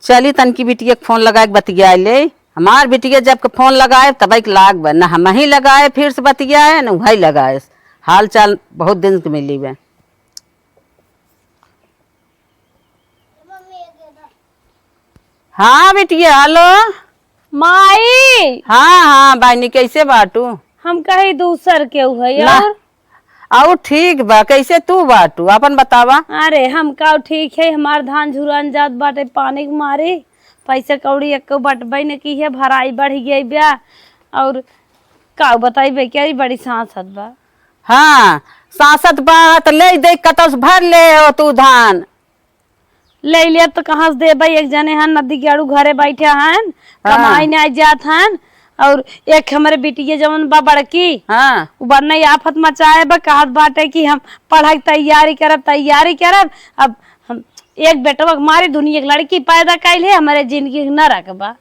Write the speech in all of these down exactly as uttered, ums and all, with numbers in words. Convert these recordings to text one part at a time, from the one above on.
चली तनकी बिटिया के फोन लगाए के बतियाए ले। हमार बिटिया जब के फोन लगाए तब के लाग बा, ना हमही लगाए फिर से बतियाए, ना उहई लगाए। हाल चाल बहुत दिन के मिली बा। हाँ बिटिया, हेलो। माई। हाँ, हाँ बहिनी, कैसे बाटू? हम कही दूसर केहू है ना। और? और ठीक बा, कैसे तू बाटू? आपन बतावा। अरे हम का ठीक है, हमार धान झुरान जात बाटे पानी के मारी, पैसा कौड़ी एको बटबे न की है, भराई बढ़ गई बा। और का बताई बे, क्या बड़ी सांसत बा। हाँ, सांसत बा त ले दे, कतौ से भर ले हो तू धान। ले लिया तो कहाँ से देबे? एक जने हन नदी के आड़ू घरे बैठे हन, हाँ। कमाई नहीं जात हन। और एक हमरे बिटिया जवन बा बड़की, हाँ। उ बन्ने आफत मचाए बा, कहत बाटे कि हम पढ़ाई तैयारी करब, तैयारी करब। अब हम एक बेटवा के मारी दुनिया के लड़की पैदा कैले, हमारे जिंदगी के नरक बा।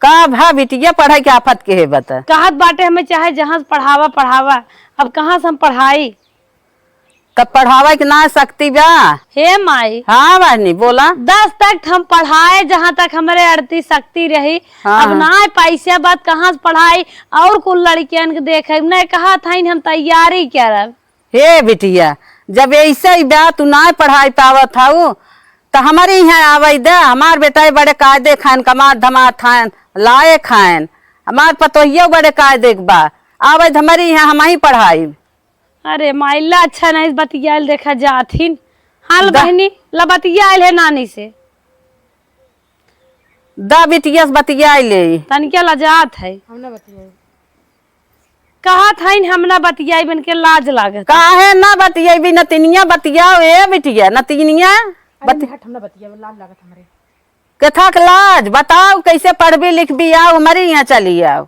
का भा बिटिया पढ़ाई के आफत के है बता? कहत बाटे हमें चाहे जहाँ से पढ़ावा, पढ़ावा। अब कहाँ से हम पढ़ाई? तब पढ़ावे के ना शक्ति बा? हे माई। हाँ बहनी, बोला। दस तक हम पढ़ाए, जहाँ तक हमरे अड़ती शक्ति रही। हाँ, अब हाँ। ना पैसा बात कहाँ से पढ़ाई, और कुल लड़कियन के देखे, नहीं कहा था हम तैयारी करब। हे बिटिया, जब ऐसे ही बा, तू ना पढ़ाई पावत हऊ, त हमारे यहाँ आवे दे। हमार बेटा बड़े कायदे खाएन, कमात धमात खाएन, लाए खाएन। हमार पतोहियो बड़े कायदे के बा, आवे दे हमारे यहाँ, हम ही पढ़ाई। अरे माई, ला अच्छा नहीं बतियाइल देखा जाथिन। हाँ ला दा- बहनी, ला बतियाइल है नानी से। दा बिटिया से बतियाइल है। तनिका लजात है। हम ना बतियाई। कहत हईन हम ना बतियाई, बन के लाज लागत। काहे ना बतियाई, नतिनिया बतियाओ ए बिटिया, नतिनिया। अरे बति- हट, हम ना बतियाई, लाज लागत हमरे। केथा के लाज? बताओ, कैसे पढ़बी लिखबी? आओ, हमरे यहाँ चली आओ।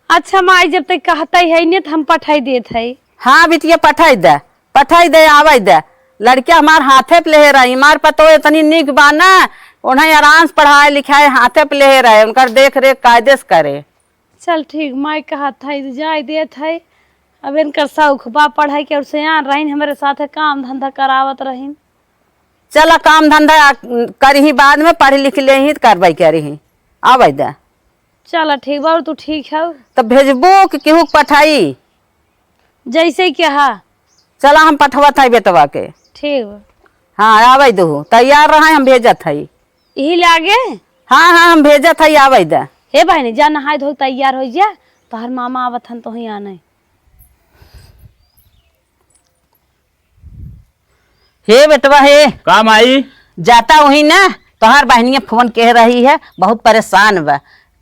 अच्छा माई, जब तक कहते है ने, तो हम पठाई देत है। हाँ बिटिया, पठाई दे, पठाई दे, आवे दे। लड़किया हमार हाथे पे लेहे रही, हमार पतो इतनी नीक बा ना, उन्हें आराम से पढ़ाए लिखाए हाथे पे लेहे रहे, उनकर देख रेख कायदे से करे। चल ठीक, माई कहत है, जाए देत है। अब इनकर शौक बा पढ़ाई के, और सियान रहीन, हमरे साथे काम धंधा करावत रहीन। चला, काम धंधा करही बाद में, पढ़ लिख लेही त करबई करही। आवे दे। चला ठीक बा, और तू ठीक है? तब भेजबू कि केहू के पठाई? जैसे कि हा। चला, हम पठवत है बेटवा के। ठीक बा। हाँ, आवे दहू, तैयार रहे, हम भेजत है। यही लागे? हाँ, हाँ, हम भेजत है, आवे दे। हे बहनी, जा नहाए धोए तैयार हो जा, तोहर मामा आवत हन तोही आने। हे बेटवा हे। का माई? जाता वही ना, तोहार बहनिया फोन कह रही है, बहुत परेशान बा।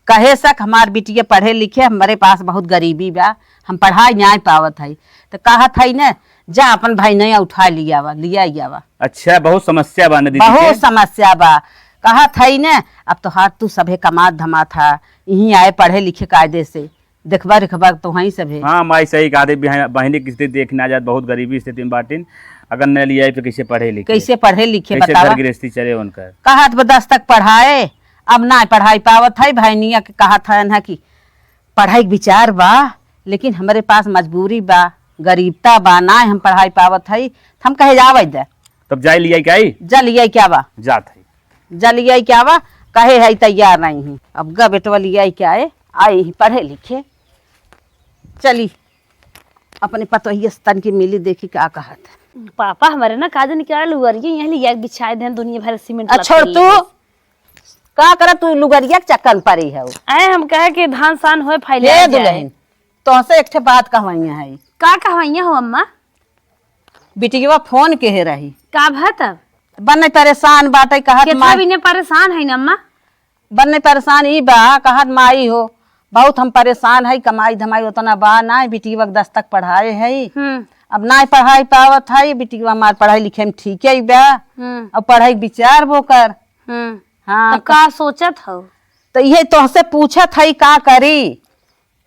कहे सक हमार बिटिया पढ़े लिखे, हमरे पास बहुत गरीबी बा, हम पढ़ाई नाई पावत हई। त कहत हई ना, जा अपन बहनिया उठा लियावा, लिया आवा। अच्छा, बहुत समस्या बा ना दीदी बहुत के? समस्या बा। कहत हई ना, अब तोहार तू सभे कमात धमात हा, यहीं आए पढ़े लिखे कायदे से। देखबा रेखबा तो हई सभे। हाँ माई, सही कहा दे, बिहान-, बहिनी की स्थिति देखना जात, बहुत गरीबी स्थिति में बाटिन। अगर न लियाई तो कैसे पढ़े लिखे? कैसे पढ़े लिखे कैसे बतावा? घर गृहस्थी चले उनकर? कहत बा दस तक पढ़ाए, अब ना पढ़ाई पावत है। बहनिया के कहत है ना कि पढ़ाई के विचार बा, लेकिन हमरे पास मजबूरी बा, गरीबता बा, ना हम पढ़ाई पावत है। हम कहे जावे दे। तब जाई लियाई के आई? जा लियाई के आवा। जात है। जा लियाई के आवा, कहे है तैयार नहीं है। अब ग बेटवा लियाई के आए, आई ही पढ़े लिखे। चली, अपने पतोहिया से तनकी मिली, देखी का कहत है। पापा हमारे ना का जाने क्या लुअरिया यहाँ लिया के बिछाए देन दुनिया भर सीमेंट आ, छोड़ लत्ती तू। है। का करत तू लुगरिया के चक्कर में पड़ी है? आए हम कहे कि धान सान होए फैले हे जाए। दुल्हन, तोहसे एक ठे बात कहवइया है। का कहवइया हो अम्मा? बिटिया फोन के रही। का भा तब? बन्ने परेशान बाटे, कहत केतना माई बिने परेशान है न अम्मा? बन्ने परेशान ई बा, कहत माई हो, बहुत हम परेशान है, कमाई धमाई उतना बा ना, बिटिया के दस तक पढ़ाए है। हम्म। अब ना पढ़ाई पावत है, बिटिया हमार पढ़ाई लिखे में ठीक है बा। हम्म। अब पढ़ाई के विचार वो कर। हम्म। हाँ, तब तो का सोचत हो? तो इहे तोहसे पूछत है, का करी?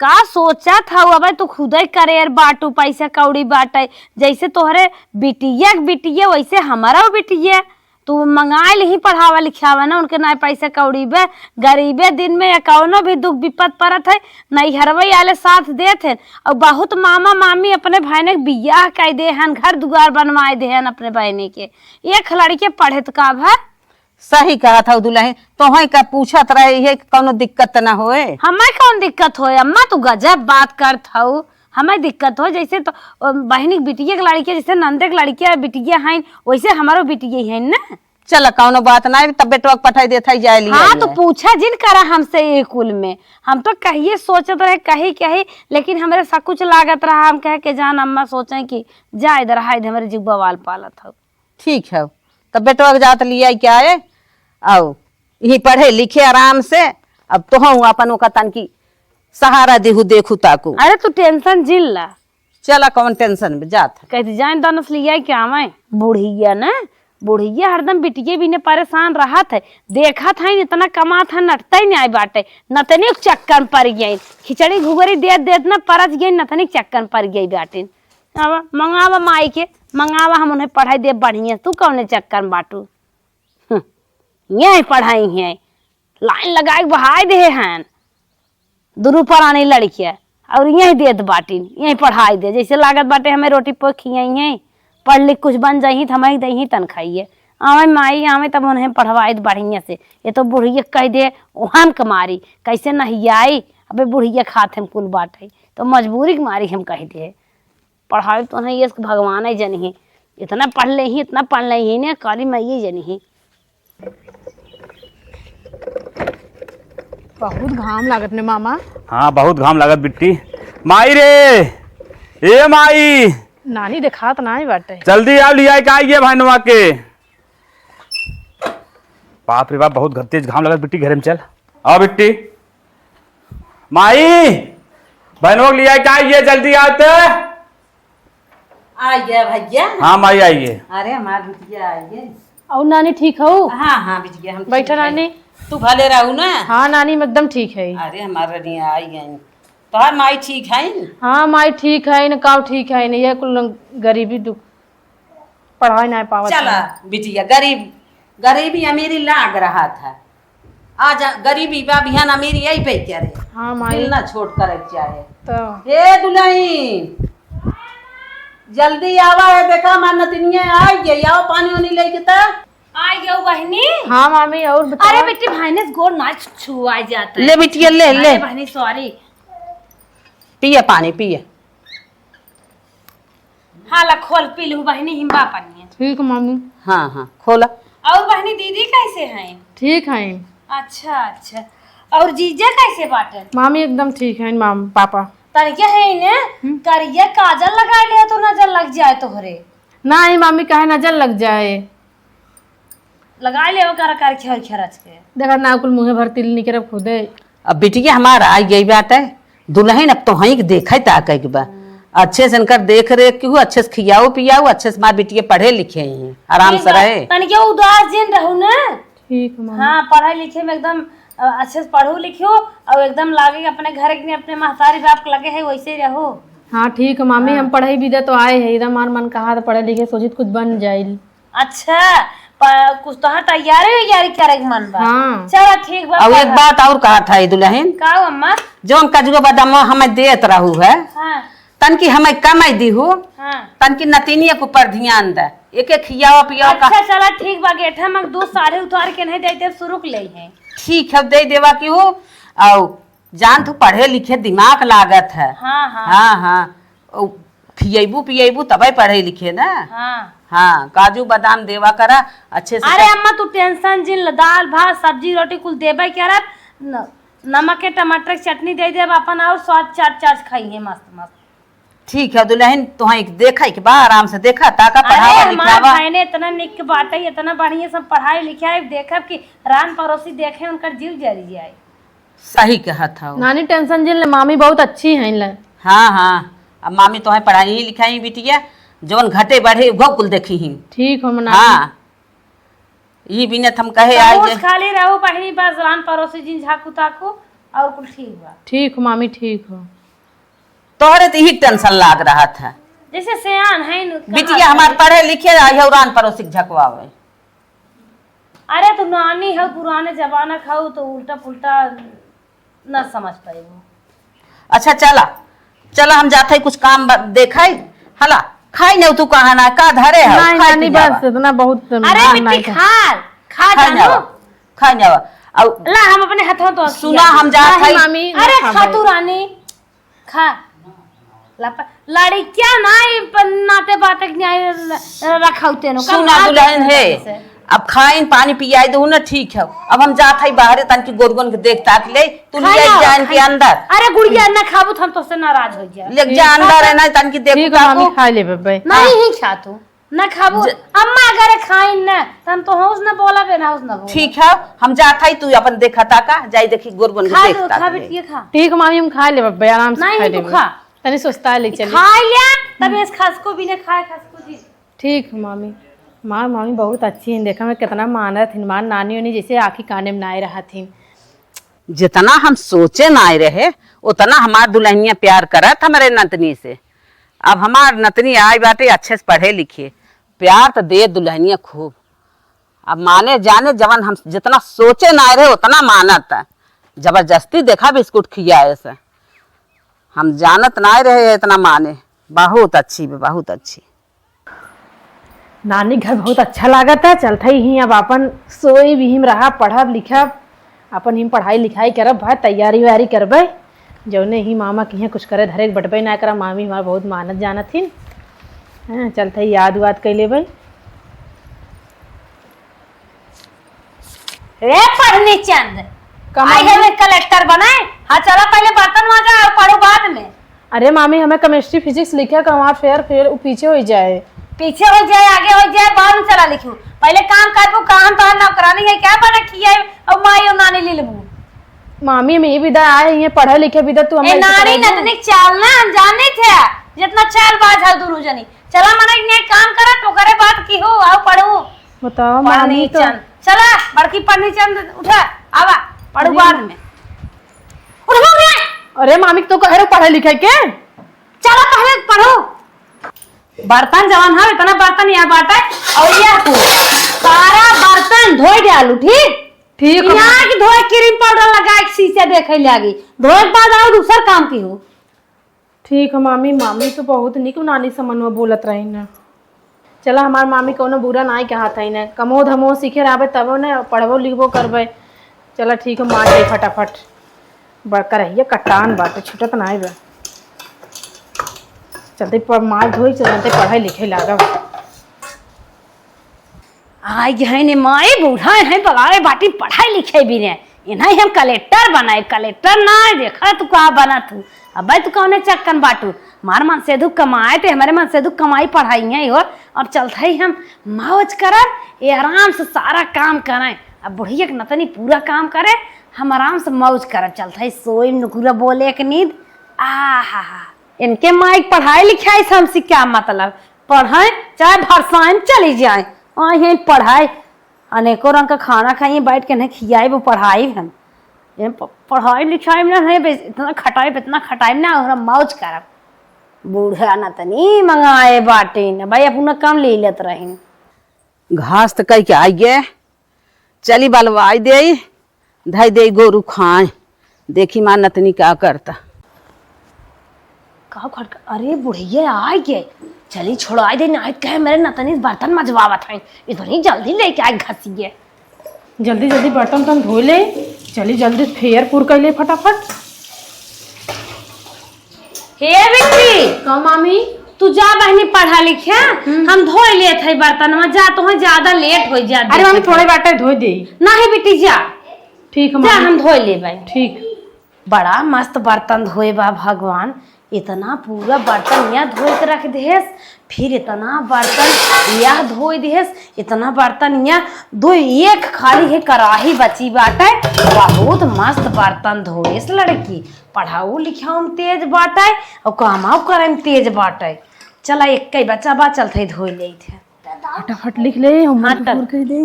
का सोचत हऊ? अबे तू खुदे करेर बाटू, पैसा कौड़ी बाटे, जैसे तोहरे बिटिया के बिटिया वैसे हमारा बिटिया। तू मंगाए लिही पढ़ावा लिखावा ना, उनके ना पैसा कौड़ी बे, गरीबे दिन में या कौनो भी दुख विपत परत है, नैहरवे आले साथ देत हैं। और बहुत मामा मामी अपने बहने के बियाह कर दे हैं, घर दुआर बनवाए दे हैं अपने बहने के। एक लड़के पढ़े तो का भा? सही कहत हऊ दुलहिन, तोहई का पूछत रहे है कि कौनो दिक्कत त ना होए। हमें कौन दिक्कत होए अम्मा, तू गजब बात करत हऊ। हमें दिक्कत हो जैसे तो, अ, बहिनी के बिटिया के लड़किया, जैसे नंदे के लड़किया बिटिया हैं, वैसे हमारो बिटिया हैं ना। चल कौनो बात ना, तब बेटवा के पठाई देत है जाए लिया हाँ, तो पूछा जिन करा हमसे ये कुल में। हम तो कहिए सोचत रहे कही कही, लेकिन हमरे सब कुछ लागत रहा। हम कहे के जान अम्मा सोचे कि जा इधर हाय हमरे जुग बवाल पालत हऊ। ठीक है, तब बेटवा के जात लिया क्या है, आओ यही पढ़े लिखे आराम से। अब तोहू अपन ओका तनकी सहारा देहू, देखू ताकू। अरे तू टेंशन जिन ला। चला कौन टेंशन में जात है। कहती जाए दनस लिया क्या मैं बुढ़िया ना, बुढ़िया हरदम बिटिये बिने परेशान रहत है। देखत है इतना कमात है, नटते नहीं आए बाटे, नतनी के चक्कर में पड़ गई। खिचड़ी घुघरी देत देत ना परच गई, नतनी के चक्कर में पड़ गई बाटे। अब मंगावा माई के, मंगावा, हम उन्हें पढ़ाई देब बढ़िया। तू कौने चक्कर में बाटू? हम्म, यहीं पढ़ाई है, लाइन लगाए के बहाय दे हैं दुनू परानी लड़किया, और यहीं देत बाटिन, यहीं पढ़ाई दे। जैसे लागत बाटे हमें रोटी पोखिया, यहीं पढ़ लिख कुछ बन जाही तो हमें दही तनखाइए। आवे माई, आवे तब उन्हें पढ़वाई दे बढ़िया से। ये तो बुढ़िया कह दे ओहन के मारी, कैसे नहीं आई, अबे बुढ़िया खात हम कुल बाटे, तो मजबूरी के मारी हम कह दे। पढ़ाई तो नहीं, ये भगवान ही जनी है। इतना पढ़ ले ही, इतना पढ़ ले ही ने, काली माई ही जनी है। बहुत घाम लागत ने मामा। हाँ, बहुत घाम लागत बिट्टी। माई रे, ए माई। नानी देखात नाही बाटे। जल्दी आओ, लिया के आइए भाई नुआ के। बाप रे बाप, बहुत घ-, तेज घाम लगत बिट्टी, घरे में चल। आओ बिट्टी। माई, बहनों के लिए क्या ये जल्दी आते? आ गया भैया। हाँ माई, आइए। अरे हमार बिटिया आ गई। और नानी ठीक हो? हाँ, हाँ बिटिया, हम बैठा ठीक है। नानी। तू भले रहू ना? हाँ नानी, हम एकदम ठीक है। अरे हमार रनिया आई गई। तोहार माई ठीक है? हाँ माई ठीक है न, काव ठीक है न, ये कुल गरीबी दुख। पढ़ाई नाहीं पावत चला है। बिटिया, गरीब, गरीबी अमीरी लाग रहा था। आज गरीबी बा, बिहान अमीरी अइबे करे। हाँ, माई। दिल ना छोट करे के चाहे। तो। हे दुलहिन, जल्दी आवा है, देखा हमार नतिनिया आई गई, आओ पानी वानी लेके त। आई गयो बहनी। हाँ मामी, और बताओ। अरे बेटी, भाईने से गोड़ ना छु-, छुआ जाता है। ले बिटिया, ले, अरे ले। बहनी, sorry। पिए पानी, पिए। हाँ, ला खोल पी लू बहिनी, हिम्बा पनिया। ठीक मामी। हाँ, हाँ, खोला। और बहिनी, दीदी कैसे हैं? ठीक हैं। अच्छा, अच्छा। और जीजा कैसे बाटे? मामी एकदम ठीक हैं, माम, पापा। तनिके है ने, हम्म। करिया काजल लगा ले तो नजर लग जाए तोहरे। नाहीं मामी, काहे नजर लग जाए? लगाए लेवा कर, कर खेर खेरच के। देखा ना, कुल मुँहे भर तिल निकरब खुदे। अब बिटिया हमार आई गई बाटे, दुलहिन अब तोहई के देखे ताके के बा। हम्म। अच्छे से इनकर देख रेख किहू, अच्छे से खियाऊ पियाऊ, अच्छे से हमार बिटिया पढ़े लिखे ही, आराम से रहे। तनिके उदास जिन रहू ना। ठीक मामी। हाँ, पढ़े लिखे में एकदम, अ, अच्छे से पढ़ू लिखियो और एकदम लागे कि अपने घर के, अपने महतारी बाप के लगे है, वैसे ही रहो। हाँ, ठीक है मामी, हाँ। हम पढ़े भी दे तो आए है, एकदम हमार मन कहा तो पढ़े लिखे, सोचित कुछ बन जाइल। अच्छा, प-, कुछ तोहार तैयारी वैयारी करे के मन बा? हाँ। चला ठीक बा, और एक पढ़ा। बात और कहत है दुलहिन। का हो अम्मा? जौन काजुआ बादाम हमें देत रहू है, हाँ। तनकी हमें कमाई दीहू, हाँ। तनकी नतिनिया के ऊपर ध्यान दे, एक एक खियावा पियावा का। अच्छा, चला ठीक बा, गेठा में दूध साढ़े उतार के नहीं देते, सुरुक ले हैं। ठीक है, दे देवा किहू, और जान तू पढ़े लिखे दिमाग लागत है। हाँ, हाँ। हाँ, हाँ। ओ, खियैबू पियैबू तबै पढ़े लिखे ना। हाँ। हाँ, काजू बादाम देवा करा अच्छे से अरे कर। अम्मा, तू टेंशन जिन ल, दाल भात सब्जी रोटी कुल देबै करब। न-, नमक के टमाटर के चटनी दे देब अपन, और स्वाद चाट चाट खाई है मस्त मस्त। ठीक है दुलहिन, तोहाँ एक देखा एक बा, आराम से देखा, ताका अरे पढ़ावा हमार लिखावा। बहने इतना निक बाटे, इतना बढ़िया सब पढ़ाई लिखाई, देखब कि रान पड़ोसी देखे उनकर जीव जरी जाए। सही कहत हौ। नानी टेंशन जिन ले, मामी बहुत अच्छी हैं ले। हाँ, हाँ, अब मामी तोहे पढ़ाई लिखाई बिटिया, जवन घटे बढ़े उहो कुल देखी ही। ठीक हो नानी। हाँ, ई बिनत हम कहे तो आई मुँह जे। खाली रहू बहिनी, बस रान पड़ोसी जिन झाकू ताकू और कुल ठीक बा। ठीक हो मामी, ठीक हो। तोहरे तो यही टेंशन लाग रहा था। जैसे सियान है न, कहाँ बिटिया से? हमार पढ़े लिखे आई है, रान पड़ोसी के झकवावे। अरे तू नानी हौ, पुराने जमाना के हौ, तो उल्टा पुल्टा न समझ पाइबू। अच्छा चला, चला हम जात है कुछ काम ब-, देखाई। हला, खाई नहीं तू कहा ना, का धरे है, नहीं, खाई नानी, पियावा। बस इतना बहुत अरे नाम बिट्टी नहीं था। खा, खा खा जानू। जावा, खा जावा। अउ ला, हम अपने हाथों तो सुना, हम जात नहीं, हई। मामी, ना अरे, खा खाबे। तू रानी, खा। लप-, लड़किया ना, ई पन-, नाते बाते के न्याय ल-, रखौते नो। सुना, दुल्हन है, अब खाइन पानी पियाई दो ना, ठीक है। अब हम जात हई बाहरे, तनकी गोरुअन के देख ताक ले, तू खा ले जाओ, जाए इनके खा। अंदर। अरे गुड़िया, ना खाबू तो हम तोसे नाराज हो जाए। ले जा अंदर है ना, तनकी देखू ठीक है, मामी, ताकू। खा ले बब्बे। नहीं ही खा तू। ना खाबू, ज- अम्मा अगर खाइन ना, त हम तोहसे ना बोला बे, ना उस ना बोला। ठीक है, हम जात हई, तू अपन देखा ताका, जाई देखी गोरुअन के खा देख लो, ताक खा ले। बेटिया, खा। ठीक है मामी, हम खा लेब, बे आराम से नहीं, खा तू लेब। खा। तनी सुस्ता ले चली। खा लिया, तब इस खसको भी ने खाए, खसको जी। ठीक है मामी। मार मामी बहुत अच्छी हैं, देखा में कितना मानत हैं, मार नानी उनी जैसे आँखी काने में नाए रहत हैं। जितना हम सोचे नाए रहे, उतना हमार दुल्हनिया प्यार करत हमरे नतनी से। अब हमार नतनी आई बाटे, अच्छे से पढ़े लिखे, प्यार त दे दुल्हनिया खूब। अब माने जाने जवन हम जितना सोचे नाए रहे उतना मानत है। जबरदस्ती देखा बिस्कुट खियाए से, हम जानत नाए रहे इतना माने। बहुत अच्छी बे, बहुत अच्छी। नानी घर बहुत अच्छा लागत है। चलत हई ही अब आपन सोई भी हिम रहा, पढ़ब लिखब, आपन हिम पढ़ाई लिखाई करब, भाई तैयारी वैयारी करबे। जौने ही मामा के यहाँ कुछ करे धरे के बटबे ना करा, मामी हमार बहुत मानत जानत हिन। हाँ, चलत हई याद वाद कइ लेबे। रे पढ़नी चंद, का आई मामी? है वे कलेक्टर बनाए। हाँ, चला पहले बर्तन माजा और पढ़ू बाद में। अरे मामी, हमें केमिस्ट्री फिजिक्स लिखे का वहाँ फेयर फेयर उ पीछे हो जाए। पीछे हो जाए, आगे हो जाए, बाद में चला लिखू। पहले काम करबू, काम तो नौकरानी है, क्या बना किया है? और माई और नानी ले लेबू। मामी, हम ये विदा आए, ये पढ़े लिखे विदा, तू ए हमें नारी पढ़ाई दे। नतनी चाल ना, हम जाने थे, जितना चाल बाज है दोनों जनी। चला मने एक काम करा, तो करे बात की हो, आओ पढ़ू। बताओ, पढ़नी मामी तो चंद। चला, बड़की पढ़नी चंद, उठा, आवा, पढ़ू अरे। बाद में। उठो रे। अरे मामी, तो कह रहे पढ़े लिखे के? चला पहले पढ़ो। बर्तन जवन है, इतना बर्तन यहाँ बाटे, और यह कुल सारा बर्तन धोई डालू, ठीक? ठीक है। यहाँ की धोए क्रीम पाउडर लगा के शीशे देखे लागी, धोए के बाद और दूसर काम की हो। ठीक है मामी, मामी तो बहुत निक नानी समनवा बोलत रही न। चला, हमार मामी कौनो बुरा नाई कहत है न, कमो धमो सीखे रहबे तबो न पढ़बो लिखबो करबे। चला ठीक है, मार जाई फटाफट। बड़का रहिए कटान बाटे, छुटत नाई बा। चलते प-, मार धोई, चलते पढ़ाई लिखे लागब। आइ गए ने माई, बूढ़ा है, बगावे बाटी पढ़ाई लिखे भी ने। इन्हें हम कलेक्टर बनाए, कलेक्टर ना देखा तू का बना तू। अबे तू कौने चक्कन बाटू? मार मन से दुख कमाए ते, हमारे मन से दुख कमाई पढ़ाई है और अब चलत है हम मौज करब, ये आराम से सारा काम करें। अब बुढ़िया के नतनी पूरा काम करे, हम आराम से मौज करब। चलत है सोई नुकुरा बोले एक नींद। आहा, इनके माई के पढ़ाई लिखाई से हमसे क्या मतलब? पढ़ाई चाहे भरसाई में चली जाए, आई हैं पढ़ाई, अनेकों रंग का खाना खाइए, बैठ के नहीं खियाए वो पढ़ाई हम। ये प-, पढ़ाई लिखाई में ना है, बे-, इतना खटाई, इतना खटाई में ना, हमरा मौज करब। बूढ़ा नतनी मंगाए बाटे न भाई, अपना कम ले लेत रही। घास त कई के आई गे, चली बलवाई देई, धई देई गोरू खाए। देखी माँ नतनी का करता। का खटका? अरे बुढ़िया आ गए, चली छोड़ाई दे, नाहीं कहे मेरे नतनी बर्तन मजवावत हैं, इतनी जल्दी लेके आए घसिए। जल्दी जल्दी बर्तन तन धो ले, चली जल्दी फेयर पुर कर ले फटाफट। हे बिट्टी। का मामी? तू जा बहनी पढ़ा लिखा, हम्म। हम धोई लेत है बर्तनवा, जा, तोहे ज्यादा लेट हो जा। अरे मामी, थोड़े बाटे धोई दे। नहीं बिट्टी, जा। ठीक है जा, मामी। हम धोई लेबै। ठीक। बड़ा मस्त बर्तन धोए बा भगवान, इतना पूरा बर्तन यहाँ धोए के रख देस, फिर इतना बर्तन यह धोए देस, इतना बर्तन यहाँ दो, एक खाली है कराही बची बाटे। बहुत मस्त बर्तन धोएस लड़की, पढ़ाऊ लिखाऊ में तेज बाटे और कामाऊ करे में तेज बाटे। चला, एक ही बच्चा बा, चलते धोए लेइत है। फटाफट लिख ले, homework हाँ, चल। पूर कर दे।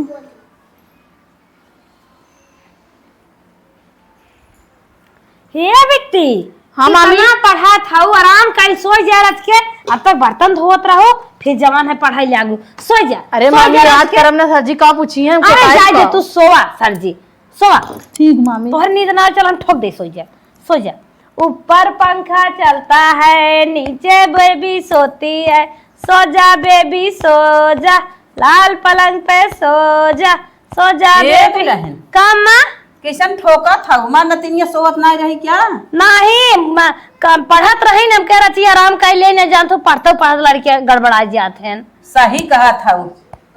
हे बिट्टी, हाँ, मामी। कितना पढ़त हऊ, आराम कइल, सोई जा रच के, अब तक बर्तन धोवत रहो, फिर जवान है पढ़ाई लागू, सोई जा, अरे सोई मामी, जा रच याद के। करब ना सर जी, का पूछी है, अरे बताए जाए दे, का? तू सोवा सर जी, सोवा। ठीक मामी। तोहर नींद ना चल, हम ठोक दे, सोई जा, सोई जा। ऊपर पंखा चलता है, नीचे बेबी सोती है, सो जा बेबी सो जा, लाल पलंग पे सो जा, तो जा ए बेटी। दुल्हन। का अम्मा? कैसन ठोकत हऊ? हमार नतिनिया सोवत नाहीं रही क्या? नाहीं, म-, क-, पढ़त रही न, हम कह रही आराम कर ले, न जान तू पढ़ते पढ़त लड़के गड़बड़ा जात हैं। सही कहत हऊ,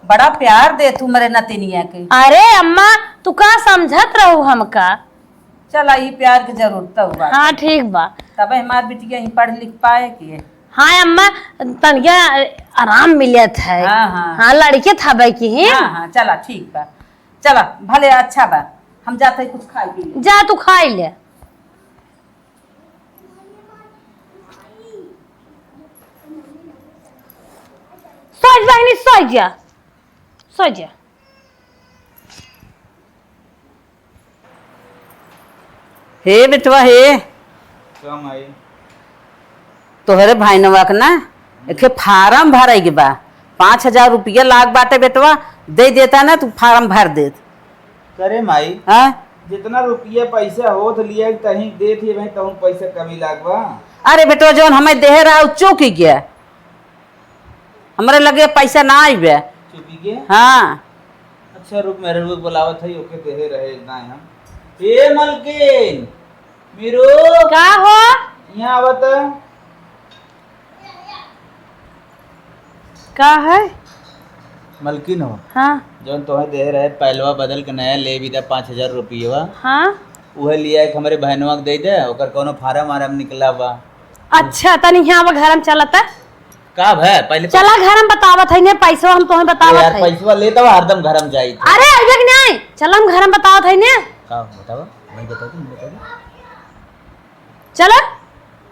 बड़ा प्यार देत हऊ मेरे नतिनिया के। अरे अम्मा, तू का समझत रहू हमका? चला, ई प्यार के जरूरत हऊ बा। हाँ, ठीक बा। तबे हमार बिटिया ही पढ़ लिख पाए के। हाँ अम्मा, तनिका आराम मिलत है। हाँ, हाँ। हाँ, लड़के था भाई की ही। हाँ, हाँ, चला, ठीक बा। चला, भले अच्छा बा, हम जाते हैं कुछ खाए पी ले। जा तू खाई ले। सोच बहिनी, सोच जा, सोच जा। हे बेटवा, हे। का माई? तोहरे भाईनवा के ना, एके फार्म भरे के बा। पाँच हजार रुपया लाग बाटे बेटवा, दे देता ना, तू फार्म भर देत। करे माई, हाँ? जितना रुपया पैसा होत लिया, तहीं देत ही भाई, तहूँ पैसा कमी लाग बा। अरे बेटवा, जौन हमें देहे रहा, उ चूक गया। हमरे लगे पैसा ना आइबे। चुपी के? हाँ। अच्छा, रुक, मेरे रुक बुलावत है, ओके देहे रहे ना हम। ए मलकिन, मीरू। का हो? यहाँ आवत। का है? मलकिन हो। हाँ। जौन तोहे देहे रहे, पहलवा बदल के नया ले भी था पाँच हजार रुपया। हाँ। उहे लिया एक हमरे बहनवा के दे दे, ओकर कोनो फार्म वार्म निकला बा। अच्छा, तनी यहाँ अब घर में चलता। का भय? पहले चला, घर में बतावत है ने, पैसवा हम तोहे बतावत यार, है। पैसवा लेत हवा, हरदम घर में जाई। अरे, अइबे कि नहीं? चला, हम घर में बतावत है ने। का बतावा? नहीं बताई, नहीं बताई। चला।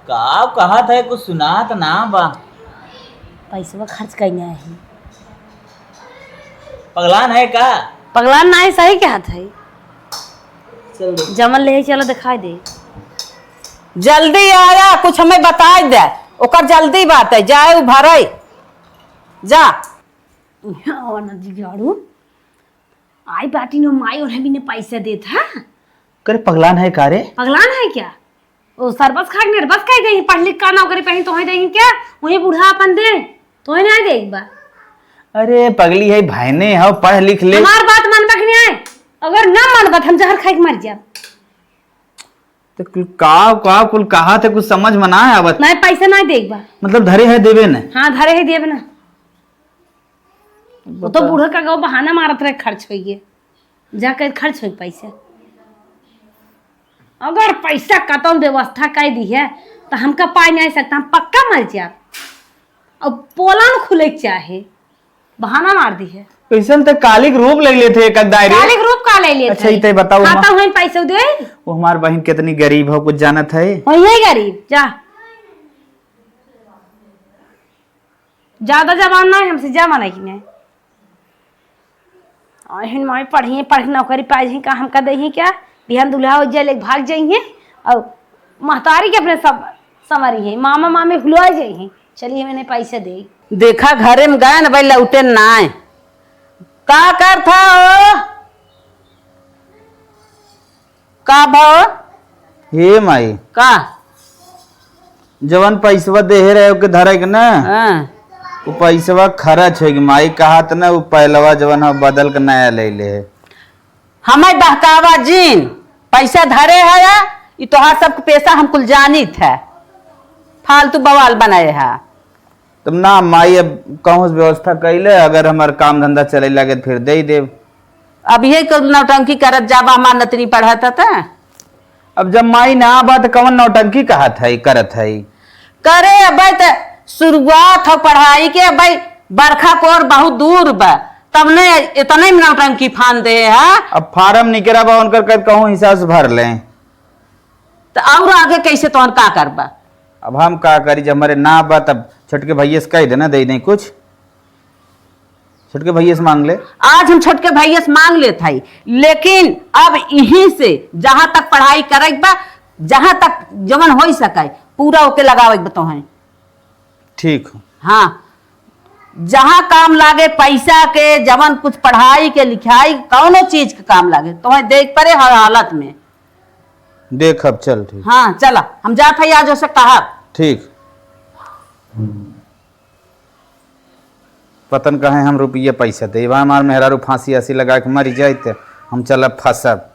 का कहत है, कुछ सुनात ना बा। पैसवा खर्च कइने है। पगलान है का? पगलान ना है, सही कहत है। चल दे। जमन ले चला, दिखाई दे। जल्दी आया, कुछ हमें बताई दे। ओकर जल्दी बात है, जाए उ भरे। जा। यहाँ आवा ना जिगाड़ू। आई बाटी नो माई और हमी ने पैसा देत है। करे पगलान है का रे? पगलान है क्या? ओ सरबस खा के निर्बस कह देही, पढ़ लिख का नौकरी पहन तोहे देही क्या? वही बूढ़ा अपन दे, तोहे ना दे एक बार। अरे पगली है, भाईने हो, पढ़ लिख ले। हमार बात मानबा कि नहीं आए? अगर ना मानबा त हम जहर खाए के मर जाब। तो कुल का, का कुल कहा थे, कुछ समझ में ना आवत। नहीं, पैसा नहीं दे एक बार। मतलब धरे है देवे न? हाँ, धरे है देवे ना। वो तो बता। बूढ़ा का गो बहाना मारत रहे, खर्च होइए, जाकर खर्च होई पैसा। अगर पैसा कतल व्यवस्था कर दी है, तो हमका पाए नहीं सकता, हम पक्का मर जाब। अब पोलन खुले के चाहे, बहाना मार दी है। कैसन ते कालिक रूप ले लेते एक दायरे। कालिक रूप का ले लेते अच्छा, हैं? इते बताओ खाता माँ। हुए पैसे दे। वो हमार बहन कितनी गरीब हो, कुछ जानत है? वही है गरीब, जा। ज्यादा जबान ना है हमसे, जा माना कि नहीं। अहिन माई पढ़िए, पढ़ के नौकरी पाई ही का, हमका दे ही क्या? बिहान दुल्हा हो जाए, लेके भाग जाइए और महतारी के अपने सब संवारी है, मामा मामी भुलवा जाइए। चलिए, मैंने पैसे दे। देखा, घरे में गए न भाई, लौटे नाय। का करत हो? का भव? हे माई। का? जवन पैसवा देहे रहे ओके धरे के ना, हाँ। वो पैसवा खर्च हो गई माई, कहा त ना वो पहलवा जवन हो बदल के नया ले ले है। हमें बहकावा जिन, पैसा धरे है या, ई तोहार सब पैसा हम कुल जानित है, फालतू बवाल बनाए है। तब ना माई, अब कहूँ से व्यवस्था कैले, अगर हमार काम धंधा चले लगे तो फिर दे ही देब। अब ये कुल नौटंकी करत जाबा, हमार नतनी पढ़त है त। अब जब माई ना बा त कवन नौटंकी कहत है, करत है? करे अबे त शुरुआत हो पढ़ाई के, अबे बरखा कोर बहुत दूर बा, तब ने इतने में नौटंकी फान दे है। अब फार्म निकरा बा उनकर, कद कहूँ हिसाब से भर लें। त और आगे कैसे तोहन का करबा? अब हम का करी, जब हमारे ना बा तब छोटके भैया से कह देना, दे दें कुछ, छोटके भैया से मांग ले। आज हम छोटके भैया से मांग लेत हई, लेकिन अब यहीं से जहाँ तक पढ़ाई करे के बा, जहाँ तक जवन हो सके, पूरा ओके लगावे के बा तोहें। ठीक हो। हाँ, जहाँ काम लागे पैसा के, जवन कुछ पढ़ाई के, लिखाई, कौनो चीज के काम लागे, तोहें देख पड़े हर हालत में। देख अब चल, ठीक। हाँ, चला, हम जात हई आज ओसे कहा। ठीक। पतन कहे हम रुपये पैसा देब, हमार मेहरारू फांसी आसी लगा के मरि जाइत, हम चलब फंसब।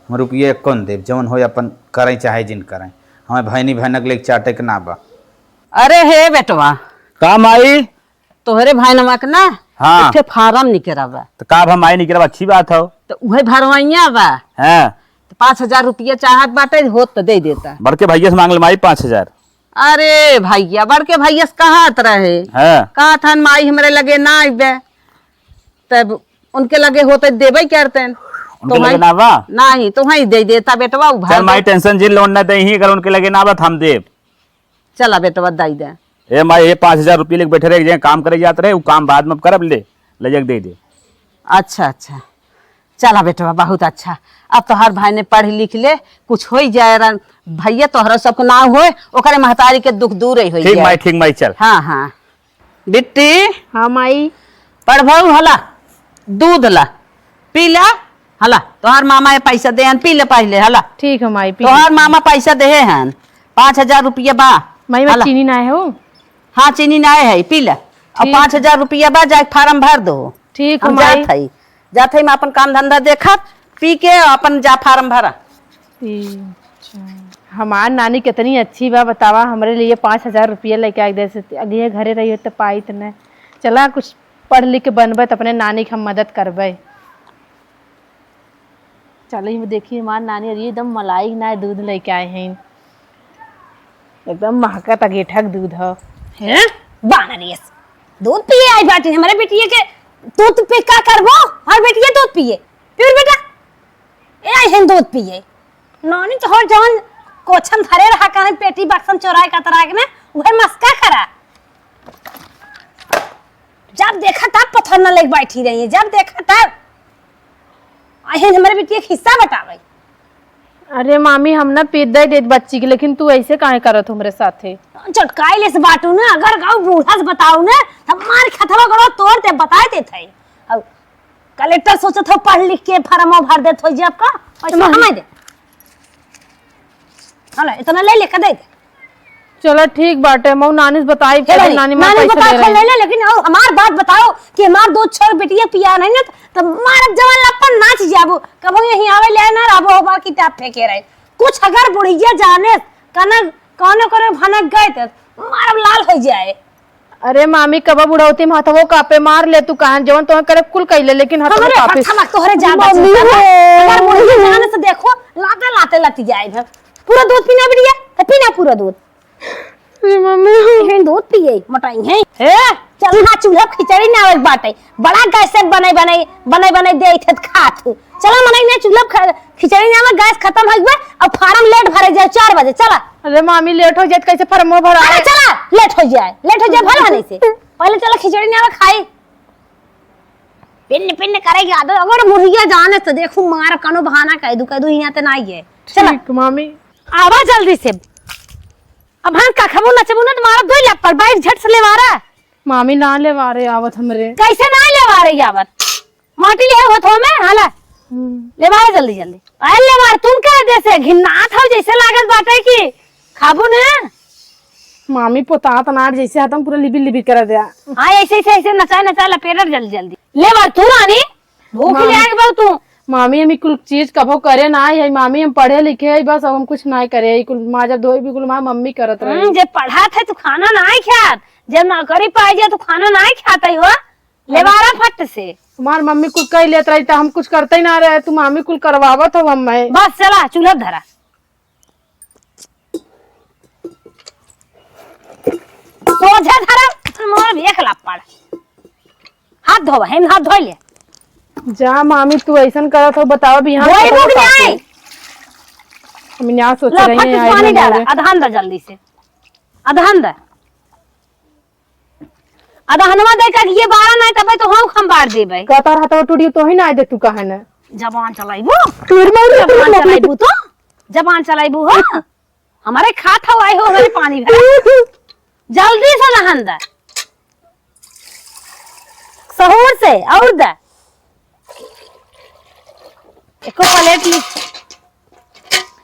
हम रुपये एको न देब, जवन होय अपन करें चाहे जिन करें, हमें भैनी भैनक लेके चाटे के ना बा। अरे हे बेटवा। का माई? तोहरे भाई नमा के ना हाँ। एक ठे फार्म निकरा बा। तो का भा माई निकरा बा, अच्छी बात हो। तो उहे भरवैया बा। हाँ। तो पाँच हजार रुपया चाहत बाटे, होत तो दे देता। बड़के भैया से मांग ले माई पाँच हजार। अरे भैया, बड़के भैया से कहत रहे। हाँ। कहत हन माई हमरे लगे ना आइबे, तब उनके लगे होते देबे करते। उनके तो लगे वहीं ना बा? नहीं, तो वहीं दे देता बेटवा, उ चल भाई माई, दे- टेंशन जिन, लोन ना दे ही, अगर उनके लगे ना बा तो हम देब। चला बेटवा, दई दे। ए माई, ये पाँच हजार रुपये लेके बैठे रहे, जे काम करे जात रहे, वो काम बाद में करब, ले, ले जाके दे दे। अच्छा, अच्छा, चला बेटवा, बहुत अच्छा। अब तोहर भाई ने पढ़ लिख ले, कुछ होई जाए, रन-, भैया तोहरा सबके नाव होए, ओकरे महतारी के दुख दूर ही होई ठीक जाए। माई, ठीक माई, चल। हाँ, हाँ। बिट्टी। हाँ माई। पढ़बऊ हला, दूध ला, पी ला। हला, तोहार मामा ये पैसा दे हन, पी ले पहिले, हला। ठीक है माई, पी तोहार ले। मामा पैसा देहे हन, पाँच हजार रुपया बा। माई, मैं हला। चीनी ना है हो। हाँ, चीनी ना है, पी ले। और ठीक। पाँच हजार रुपया बा, जाके फार्म भर दो। ठीक हम है माई। जात हई, जात हई, मैं अपन काम धंधा देखब, पी के अपन जा फार्म भरा। अच्छा। हमार नानी कितनी अच्छी बा, बतावा, हमरे लिए पाँच हजार रुपया लेके आ दे से, अगर ये घरे रही हो तो पाई तो न। चला, कुछ पढ़ लिख के बनबे तो अपने नानी के हम मदद करबे। चलो, ये देखी, हमार नानी अरे एकदम मलाई ना दूध लेके आए हैं, एकदम महकत अगेठक दूध ह। हैं? बानर ये दूध पिए आई बाटी, हमारे बेटिए के दूध पी का करबो? हमारे बेटिए दूध पिए, पियो बेटा। ए आई हैं दूध पिए। नानी तो हर जवन कोछन धरे रहा, कहीं पेटी बक्सन चोराए का तरह के ना, उहे मस्का करा। जब देखा तब पत्थर न लेके बैठी रही है, जब देखा तब। आई हैं हमारे बेटिए के हिस्सा बतावे। अरे मामी, हम ना पी दे देत बच्ची के, लेकिन तू ऐसे काहे करत हमरे साथे? चटकाई ले से बाटू ना, अगर गाँव बूढ़ा से बताऊ ना, तब मार खतवा गड़ो तोड़ दे, बताए देत है। अब कलेक्टर सोचत हो पढ़ लिख के फार्मो भर देत हो जी आपका, पैसा मामी। हमें दे। हला, इतना ले लेके दे दे। चलो ठीक बाटे, मऊ नानी से बताई, हे फिर रानी, नानी माँ नानी पैसा बता ले रही। ले ले, लेकिन और हमार बात बताओ कि हमार दो छोर बेटिया पिया नहीं ना, तो मारब जवान लप्पन नाच जाबो, कबो यहीं आवे ले ना रहबो, हमार किताब फेंके रहे। कुछ अगर बुढ़िया जाने, कना, कौनो, कौनो भनक गए, तो मारब लाल हो जाए। अरे मामी, कबा बुढ़ौती में हथवो कापे, मार ले तू, कहाँ जवन तोहन करे कुल कइले, लेकिन हथवो हमरे कापे। हथवा तोहरे ज्यादा मम्मी चिंता बा। हो। अगर मुर्गी जान से देखो, लाते लाते लति जाए है। पूरा दूध पीना बिटिया, तो पीना पूरा दूध। अरे मम्मी हो। एहन दूध पिए, मोटाई है। हे, चल ना चूल्हा खिचड़ी ना आवे बाटे। बड़ा गैस से बने, बने, बने, बने दे थे खात हूँ। चला मनई ने चूल्हा ख-, खिचड़ी ना आवे, गैस खत्म हो गए, अब फार्म लेट भरे जाए चार बजे, चला। अरे मामी, लेट हो जाए, कैसे फार्मो भरा अरे है? चला, लेट हो जाए, लेट हो जाए, भला नहीं से। पहले चला खिचड़ी ना आवे खाई। पिन्न पिन्न करेगी आदत, अगर मुर्गिया जाने तो देखू मार कनो बहाना कह दू, कह दू यहाँ ते ना आइए। चला। ठीक, मामी। आवा जल्दी से। अब हम कखबू नचबू ना तो मारा दो लप्पड़, बैठ झट से लेवारा। मामी ना लेवारे आवत हमरे। कैसे ना लेवारे आवत? माटी ले आवत हो मैं, हाला। हम्म। लेवारे जल्दी जल्दी। अरे लेवार तुम कह दे से घिन्नात हो जैसे लागत बाटे कि खाबू ने। मामी पोतात नार जैसे हतम पूरा लिबिर लिबिर कर दिया। हाँ, ऐसे, ऐसे, ऐसे नचाए, नचाए लपेटत जल्दी, जल्दी। ले बार तू रानी, भूख मामी, ले आके बाबू तू। मामी, हम ई कुल चीज कभो करे ना आई है। मामी, हम पढ़े लिखे है बस, अब हम कुछ ना करे। ई कुल माजा धोई भी कुल हमार मम्मी करत रही। हम्म, जे पढ़त है तू खाना ना खात, जे नौकरी पाई जाए तू खाना ना खात है हो। लेवारा फट से। हमार मम्मी कुल कह लेत रही त हम कुछ करते ही ना रहे, तू मामी कुल करवावत हो हम मैं। बस चला, चूल्हा धरा। सोझे धरब, मोर भी एक लापड़। हाथ धोवा, हेन हाथ धोई ले। जा मामी, तू ऐसन करत हो, बताओ भी यहाँ धोई कब बुक पाके। नहीं। हम यहाँ सोच ला, रहे फट हैं, से आई पानी ना डाला, मेरे। अदहन दा जल्दी से। अदहन दा। अदहनवा दे का ये बारह नहीं तबे तो हम खंबार देबे। कहता रहता वो टूटी तो ही ना आए दे तू कहे ना। जबान चलाइबू। तोर मारी जबान चलाइबू तो। जबान चलाइबू हो। हमारे खात हो आए हो हमारे पानी भर। जल्दी से नहान दा। सहूर से और दा। एको प्लेट ली।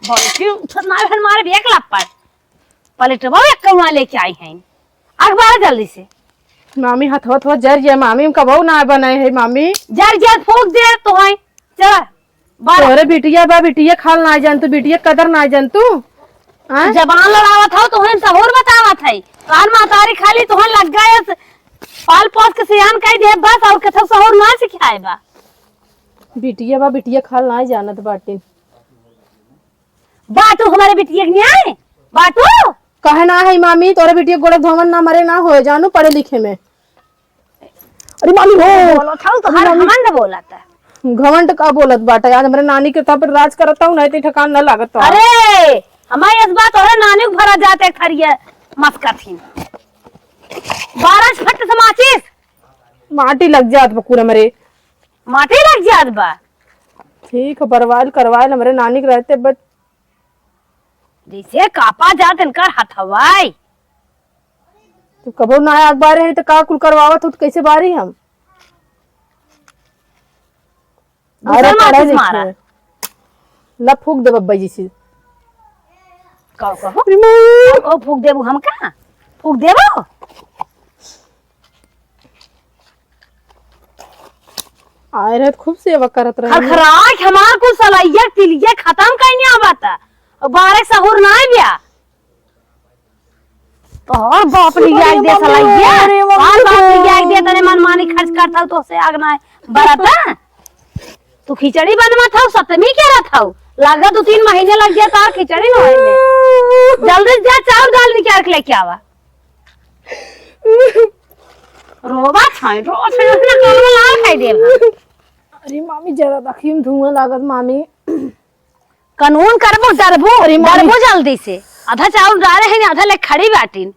बोल क्यों उठत ना है हमारे भी एक लापड़। प्लेट वो एक कौआ लेके आई हैं। अखबार जल्दी से। मामी, हथवा थवा जर जाए मामी, हम कबहू ना बनाए है मामी। जर जाए, फूंक दे तो है। चल, बारा। तोरे बिटिया बा, बिटिया खाल ना जान तू, बिटिया कदर ना जान तू। हाँ? जबान लड़ावत हो, तुहन सहूर बतावत है। कान महतारी खाली तुहन लग गए, पाल पोस के सियान कई दे बस, और कथो सहूर ना सिखाए बा। बिटिया बा, बिटिया खाल ना जानत बाटिन। बाटू हमारे बिटिया के न्याय, बाटू। कहे ना है मामी, तोरे बिटिया गोड़े धोवन ना मरे ना होए, जानू पढ़े लिखे में। अरे मामी हो। बोलत हऊ तो हर घमंड बोलत है। घमंड का बोलत बाटे? आज हमरे नानी के तब राज करत हऊ, नहीं तो ठिकान न लागत हऊ। अरे, हमारे इस बात तोरे नानी को भरा जाते खरिया मस्कत ही। बारह फट से माचिस। माटी लग जात बा पूरा मरे। माटी लग जात बा। ठीक है, बरवाइल करवाइल हमरे नानी के रहते, बट जैसे कापा जात इनकर हथवाई। तो कबो ना आग बारे है तो का कुल करवावत हो तो कैसे बारी हम? दूसर अरे माचिस पढ़े मारा। लिखे। ला फूक दे बब्बा जी से। कहो, कहो। अरे माई। कहो, फूक देबू हम का? फूक देबो? आए रहे तो खूब सेवा करत रहे। खरखराए हमार कुल सलैया तिलिया खत्म कइने आवता। और बारह सहूर ना आइब्या। तोहर बाप लिया अरे दे मम्मी, सलैया। अरे मम्मी, हमार बाप लिया दे तने मनमानी खर्च करता तो से आग ना बरता। तू खिचड़ी बनवा था, सतमी के रहा था। लगा दो तीन महीने लग गया तार खिचड़ी ना होए में। जल्दी जा चाउर दाल निकाल के लेके आवा। रोवा छाई, रोवा छाई, अपना काम में लाल खाई देब हम। अरे मामी, जरा देखिए, धुआं लागत मामी। कानून करबो, डरबो, अरे मामी। डरबो जल्दी से। आधा चाउर डारे हैं, आधा ले खड़ी बाटिन।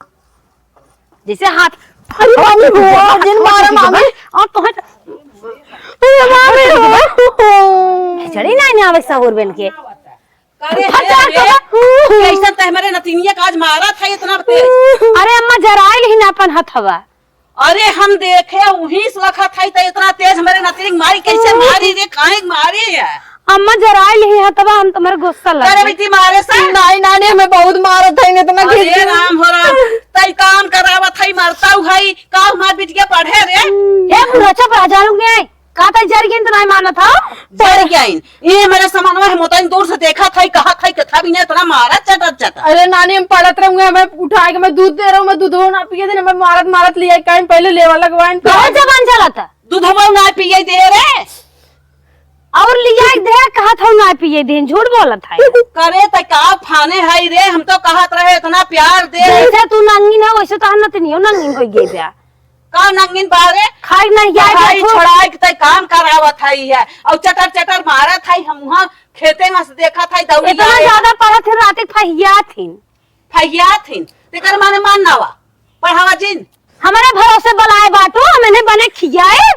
जैसे हाथ अरे मामी, हो, जिन मारा मामी। और तोहे अरे मामी, हो। खिचड़ी नहीं, नहीं आवे सहूर बन के। अरे फटा हे, के अरे, कैसन ते हमरे नतिनिया का आज मारा था इतना तेज? अरे अम्मा, जराइल ही ना अपन हथवा। अरे हम देखे उहीं से लखत है, तो इतना तेज हमरे नतिनी मारी, कैसे मारी रे, काहे मारी है? अम्मा, जराइल ही हथवा, हम तुम्हारे गुस्सा लग अरे गए। बेटी, मारे से? नहीं नानी, हमें बहुत मारत है, इतना अरे खींच के। राम हो राम, तई काम करावत है, मरता है, का हमार बिटिया पढ़े रे? हे बुढ़ा, चुप रह, जानू के। का तई जर गइन त नाहीं मानत हौ? जर गइन। ई हमरे समनवा है, मोतन दूर से देखत है, कहत है, कथा भी नहीं, इतना मारा चटर चटर। अरे नानी, हम पढ़त रहूंगे, हमें उठाए के मैं दूध दे रहूं, मैं दूधो ना पिए दे, हमें मारत मारत लिया, कहीं पहले लेवा लगवाइन। बहुत जबान चलत है। दूधवा ना पिए दे रे। और लिया के दे, कहत हौ ना पिए दे, झूठ बोलत है। करे त का फाने है रे, हम तो कहत रहे इतना प्यार दे। जैसे तू नंगी ना, वैसे तो नतनियो नंगी हो गई बा। का नंगिन बारे? खाई नहीं जाए पढ़ाई देखो। छोड़ाई के तई काम करावत हई है। और चटर चटर मारत हई, हम वहाँ खेते में से देखत हई, दौड़ी इतना आए। ज्यादा पढ़त हई, रात के फहियात हिन। फहियात हिन। तेकर माने मान ना वा। पढ़ावा जिन। हमारे भरोसे बुलाए बाटू, हम इन्हें बने खियाए।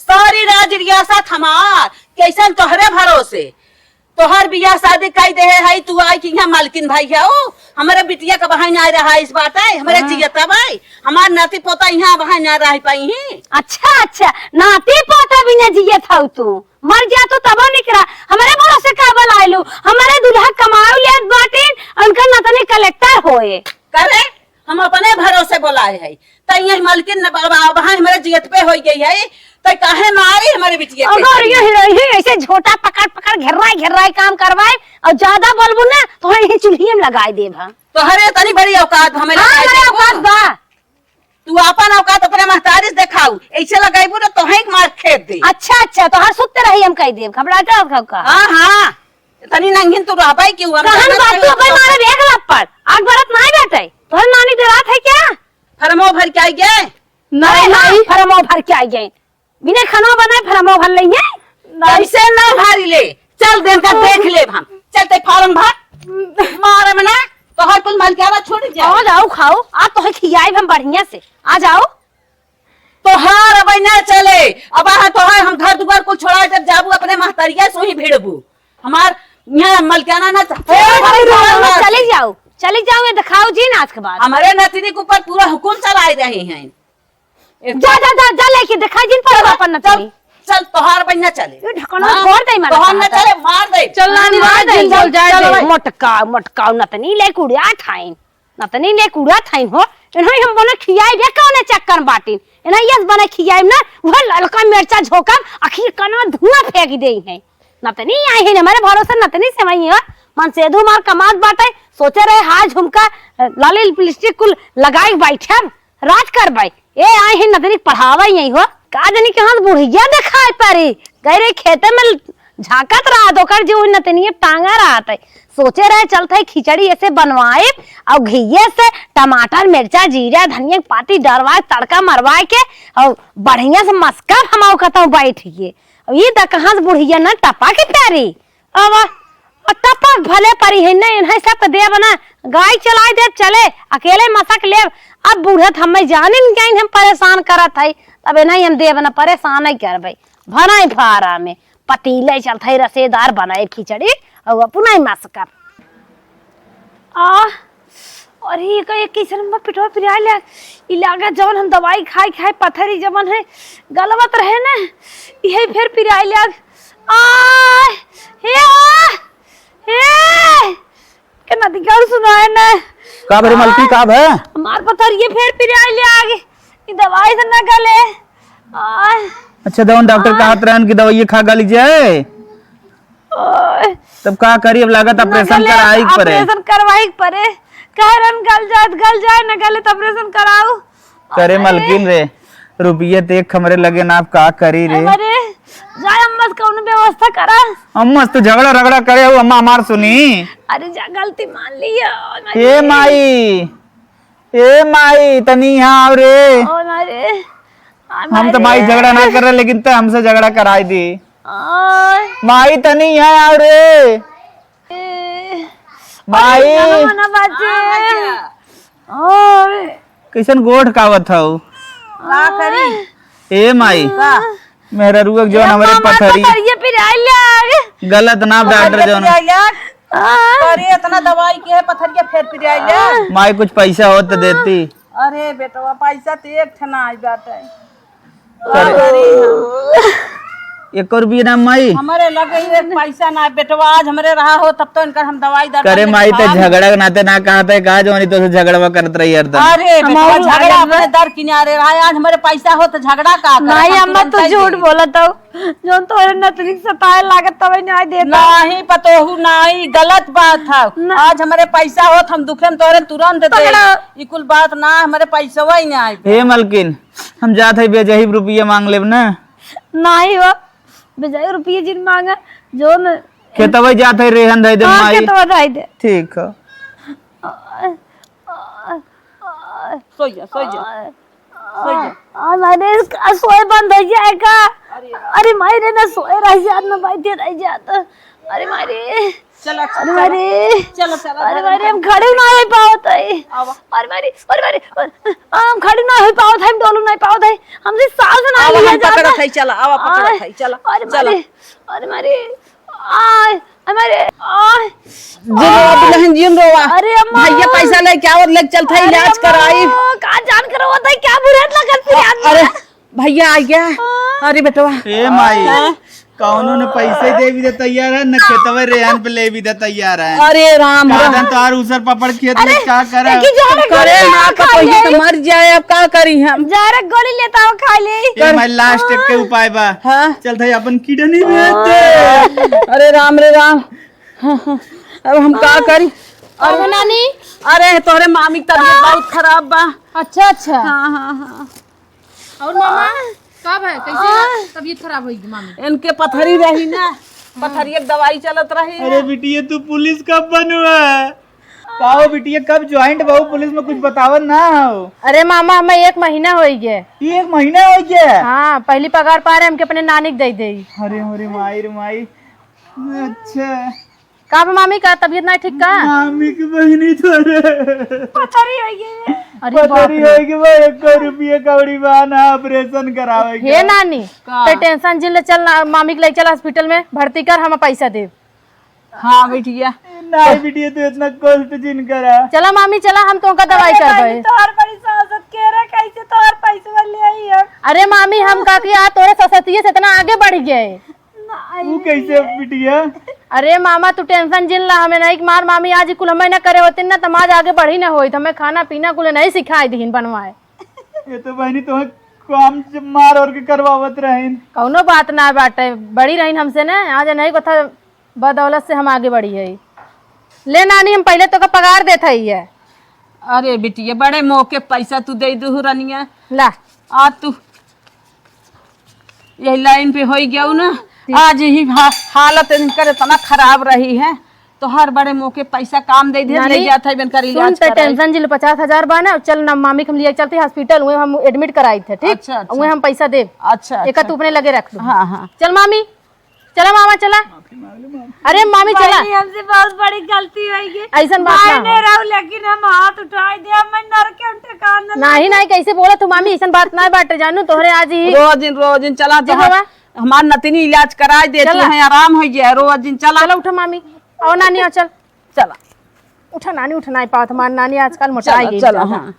सारी राज रियासत हमार, कैसन तोहरे भरोसे। तोहर बियाह शादी कई देहे हई, तू आई कि यहाँ मालकिन भाई है, ओ, हमरे बिटिया का बहाई ना रहा इस बात है, हमरे हाँ। जियता भाई, हमार नाती पोता यहाँ बहाई ना रह पाई ही। अच्छा, अच्छा, नाती पोता भी ना जियत हऊ तू, मर जा तू तबो निकरा, हमरे भरोसे का बलाइलू, हमरे दुल्हा कमाऊ लेत बाटिन, उनका नतनी कलेक्टर होए। करे, हम अपने भरोसे बोलाए है, तई ये मलकिन न बाबा, अब हाँ, हमरे जियत पे होई गई है, तई काहे मारी हमरे बिटिया के? अगर ये ही रही, ऐसे झोटा पकड़, पकड़, घेर्राई, घेर्राई काम करवाए, और ज्यादा बोलबू ना, तो यही चूल्हिए में लगाए देब हम। तोहरे तनी बड़ी औकात, हमें हाँ, लगाए हमरे देबू। औकात बा। तू आपन औकात अपने महतारी से देखाऊ, ऐसे लगाइबू ना, तोहे के मार खेद दे। अच्छा, अच्छा, तोहर सुत्ते रही, हम कह देब, घबराता हो का? हाँ, हाँ, तनी नंगिन तू रहबाई कि हम कहन जानत बात हई तू अपन तो मारे एक लप्पड़, आग बरत नहीं बैठे, तोहर नानी डरात है क्या? फरमो भर के आई गए। नहीं, अरे हाँ, नहीं। फरमो भर के आई गए। बिना खाना बनाए फरमो भर लेंगे। कैसे ना भारी ले? चल, देन का देख लेब हम। चल, ते फारम भर। मारे में ना, तोहर कुल मलकावा छूट जाए। आ जाओ, खाओ। आ तोहे खियाइब हम बढ़िया से। आ जाओ। तोहार अब ना चले। अब आ तोहार हम घर दुआर कुल छोड़ा, जब जाबू अपने महतरिया से वहीं भिड़बू। हमार यहाँ मलकाना ना च-, ए, ए, भाई, ए, ए, चली जाओ, चली जाओ, ये दिखाओ जी नाच के बाद। हमारे नतनी के ऊपर पूरा हुकुम चलाए रहे हैं। जा, जा, जा, जा लेके दिखाई जिन पर चल, अपन चल, नतनी। चल, तोहार बहिना चले। ये ढकना हाँ, फोड़ दे मारा तोहार ना कहाँ चले, मार दे। चल नानी, मार मार दे, दे, चल, चल, जाए चल दे। भाई। मटकाओ, मटकाओ नतनी ले कुड़िया ठाइन। नतनी ले उड़त हइन हो, इन्हें हम बने खियाइबे कौने चक्कर में बाटिन, इन्हें यस बने खियाइब ना, वह ललका मिर्चा झोंकब, आखिर कना धुआं फेंक देइ हैं। नतनी आई है हमारे भरोसे, नतनी से वही है, मन से धुमार कमात बाटे, सोचे रहे हार झुमका, लाली लिपस्टिक कुल लगाई बैठब, राज करबै। ए, आए हैं नतनी पढ़ावे यही हो। का जानी कहाँ से बुढ़िया देखाई पड़ी। गए रहे खेते में झांकत रहत, ओकर जो नतनिया टांगा रहत है। सोचे रहे चलत है खिचड़ी ऐसे बनवाए और घिये से टमाटर, मिर्चा, जीरा, धनिया के पाती डरवाए, तड़का मरवाए के और बढ़िया से मस्का हम कहता हूँ बैठ के। अब ये तो कहाँ से बुढ़िया न टपा के प्यारी। अब, अब टपक भले परी है, नहीं, इन्हें सब देब ना, गाय चलाए देब, चले, अकेले मसक लेब। अब बूढ़त हमें जानिन गइन, हम परेशान करत है, तब इन्हें हम देब ना, परेशान नहीं करबे। भराई फारा में पतीले चलत है, रसेदार बनाए खिचड़ी, और अपना ही मसकब। आ, अरे, ये का, ये कैसन बा पेटवा पिराए लाग। ई लागे जवन हम दवाई खाई खाई पथरी जवन है, गलवत रहे ना, इहे फेर पिराए लाग। आ, हे, आ, हे, के नदी का सुनाए ना। का भरे मलकी, का भे? हमार पथरिये फेर पिराए लाग। ई दवाई से ना गले। आ। अच्छा, जवन डॉक्टर आ। कहत रहन कि दवाई खा गली जाए। ओए। तब का करी, अब लागत न ऑपरेशन गले, कराई के परे। ऑपरेशन करवाई के परे। कह रहन गल जाए त गल जाए, न गले त ऑपरेशन कराऊ। करे अरे। मलकिन रे, रुपये त एक हमरे लगे ना, अब का करी रे। अरे, जाए अम्मा से कौनो व्यवस्था करा। अम्मा से तो झगड़ा रगड़ा करे हो, अम्मा हमार सुनी। अरे जा, गलती मान लिया। हे माई, ए माई, तनी यहाँ आओ रे। ओ मारे। आ, हम तो माई मारे। झगड़ा ना कर रहे, लेकिन ते हमसे झगड़ा कराई दी। ओए। माई, तनी यहाँ आओ रे। ए। माई। अरे, ना, ना, ना, बाजे। ओए। कैसन गोठ कावत हऊ? का करी? ए माई। का? मेहररुआ के जौन ए हमरे मामा, पथरी। पथरिये पिराए लाग। गलत ना डॉक्टर पथरिये जौन। पिराए लाग। आ। अरे, इतना दवाई के है, पथरिया फेर पिराए लाग। माई, कुछ पैसा हो तो देती। अरे बेटवा, पैसा तो एक ठे ना आई बाटे। का करे। करी हम? एको रुपया ना माई। हमरे लगे एक पैसा ना बेटवा, आज हमरे रहा हो तब तो इनकर हम दवाई दर करे माई, ते झगड़ा के नाते ना कहा थे, कहा जौन तो से झगड़वा करत रही हरदम। अरे बेटवा, झगड़ा अपने दर किनारे रहा, आज हमरे पैसा हो तो झगड़ा का करे? नहीं अम्मा, तू झूठ बोलत हो। जौन तोहरे नतनी के सताए लागत तबे न्याय देता। नाही पतोहू, नाही, गलत बात है। ना। आज हमरे पैसा होत हम दुखे में तोहरे तुरंत दे। पकड़ा। ई कुल बात ना, हमरे पैसवा ही न्याय दे। हे मलकिन, हम जात है बेजही रुपये मांग लेब ना। नाही हो, बेजही रुपये जिन मांगा, जौन खेतवा जात है रेहन धई दे हाँ, माई। खेतवा धई दे। ठीक है। सोई जा, सोई जा। सोई जा। आ, मारे इसका सोए बंद हो जाए का? अरे माई रे, ना सोए रह जात, ना बैठे रह जात। अरे माई रे। चला, अरे माई रे। चला, चला, अरे माई रे, हम खड़े ना हो पावत है। आवा। अरे माई रे, अरे माई रे, हम खड़े ना हो पावत है, हम डोलू नहीं पावत है। हमसे सांस ना आवा, लिया हम पकड़त जाता। है, चला, आवा, पकड़त आ, है, चला, अरे माई चला। रे, अरे माई रे। आय, हमारे, आय। जिन रोवा दुल्हन, जिन रोवा। अरे अम्मा। भैया पैसा लेके आवत, लेके चलत है, अरे इलाज अम्मा, कराई। का जान करो होता है, क्या बुरा लगत फिर अ-, आदमी अरे, है? भैया आ गया। हाँ। अरे बेटवा। ए माई, हाँ। कौनो न पैसे देवी दे तैयार है, न खेतवे रेहन पे लेवी दे तैयार है। अरे राम का राम। दन तोहार उसर पपड़ खेत में अरे, का करे? देखी जो हमें करे गोली ना, लेता तो खा पहिले ले। तो मर जाए, अब का करी हम? जहर गोली लेता हो, खा ले। ए माई, लास्ट एक के उपाय बा। हाँ। चल थाई अपन किडनी बेच दे। अरे राम रे राम। हाँ, हाँ। अब हम का करी? अरे नानी। अरे तोहरे मामी की तबीयत बहुत खराब बा। अच्छा, अच्छा। हाँ, हाँ, हाँ। और मामा, का भा? कैसे तबीयत खराब होई मामी? इनके पथरी रही ना, पथरिया के दवाई चलत रही। अरे बिटिया, तू पुलिस कब बनुआ? का हो बिटिया, कब ज्वाइंट बहू पुलिस में कुछ बतावत ना हो? अरे मामा, हमें एक महीना होइ गया। एक महीना होइ गया? हाँ, पहली पगार पा रहे, हमके अपने नानी के दे दे। अरे, अरे माई रे माई। अच्छा। का बा मामी, का तबीयत ना ठीक का? मामी के बहिनी तोरे। पथरी होइ गई। अरे बाप रे। पथरी होइ गई बा, एको रुपया कौड़ी बा ना, ऑपरेशन करावे के। हे नानी, का? ते टेंशन जिन ले, चल ना, मामी के ले चल हॉस्पिटल में भर्ती कर, हम पैसा देब। हाँ बिटिया। नहीं बिटिया, तू इतना कष्ट जिन करा। चला मामी, चला, हम तोहका दवाई करबे। तोहर बड़ी सासत के रे, कैसे तोहर पैसवा ले आई हम? अरे मामी, हम का किया, तोरे ससतिये से इतना आगे बढ़ गए। तू कैसे बिटिया? अरे मामा, तू tension जिन ला, हमें नहीं मार मामी आज कुल हमें न करे होते ना, तो हम आज आगे बढ़ी न होई, तो हमें खाना पीना कुल नहीं सिखाई दीन बनवाए। ये तो बहनी तुम्हें काम से मार और के करवावत रहीन। कौनो बात ना बाटे, बड़ी रहीन हमसे ना, आज नहीं कथा बदौलत से हम आगे बढ़ी है। ले नानी, हम पहले तो का पगार देत है ये। अरे बिटिया, बड़े मौके पैसा तू दे दू रनिया। ला। आ तू यही लाइन पे होई गयू ना। आज ही हा-, हालत इनकर इतना खराब रही है, तो हर बड़े मौके पैसा काम दे दे, नानी, ले जात है इनकर इलाज सुन, ते कराई। Tension जिन ला, पचास हजार बा ना, चल ना मामी के हम लिए चलते hospital, उहे हम admit कराई थे, ठीक? अच्छा, अच्छा। उहे हम पैसा देब। अच्छा, एका अच्छा। तू अपने लगे रख दू। हाँ, हाँ। चल मामी, चला मामा, चला। अरे मामी, चला। बहनी, हमसे बहुत बड़ी गलती हो गई। ऐसन बात ना मायने हो। रहो, लेकिन हम हाथ उठाई दे, हम नर के हम ठिकाना नहीं, नहीं, कैसे बोला तू मामी, ऐसन बात ना बाटे जानू, तोहरे आज ही रोज दिन, रोज दिन चला जी तो बाबा। हमार नतिनी इलाज कराई दे, तू चला। है आराम हो जाए, रोज दिन चला। चला उठा मामी, आओ नानी, आओ चल। चला। उठा नानी, उठा नहीं पावत, हमार नानी आजकल मोटाई चला, गई चला, ज्यादा। हाँ।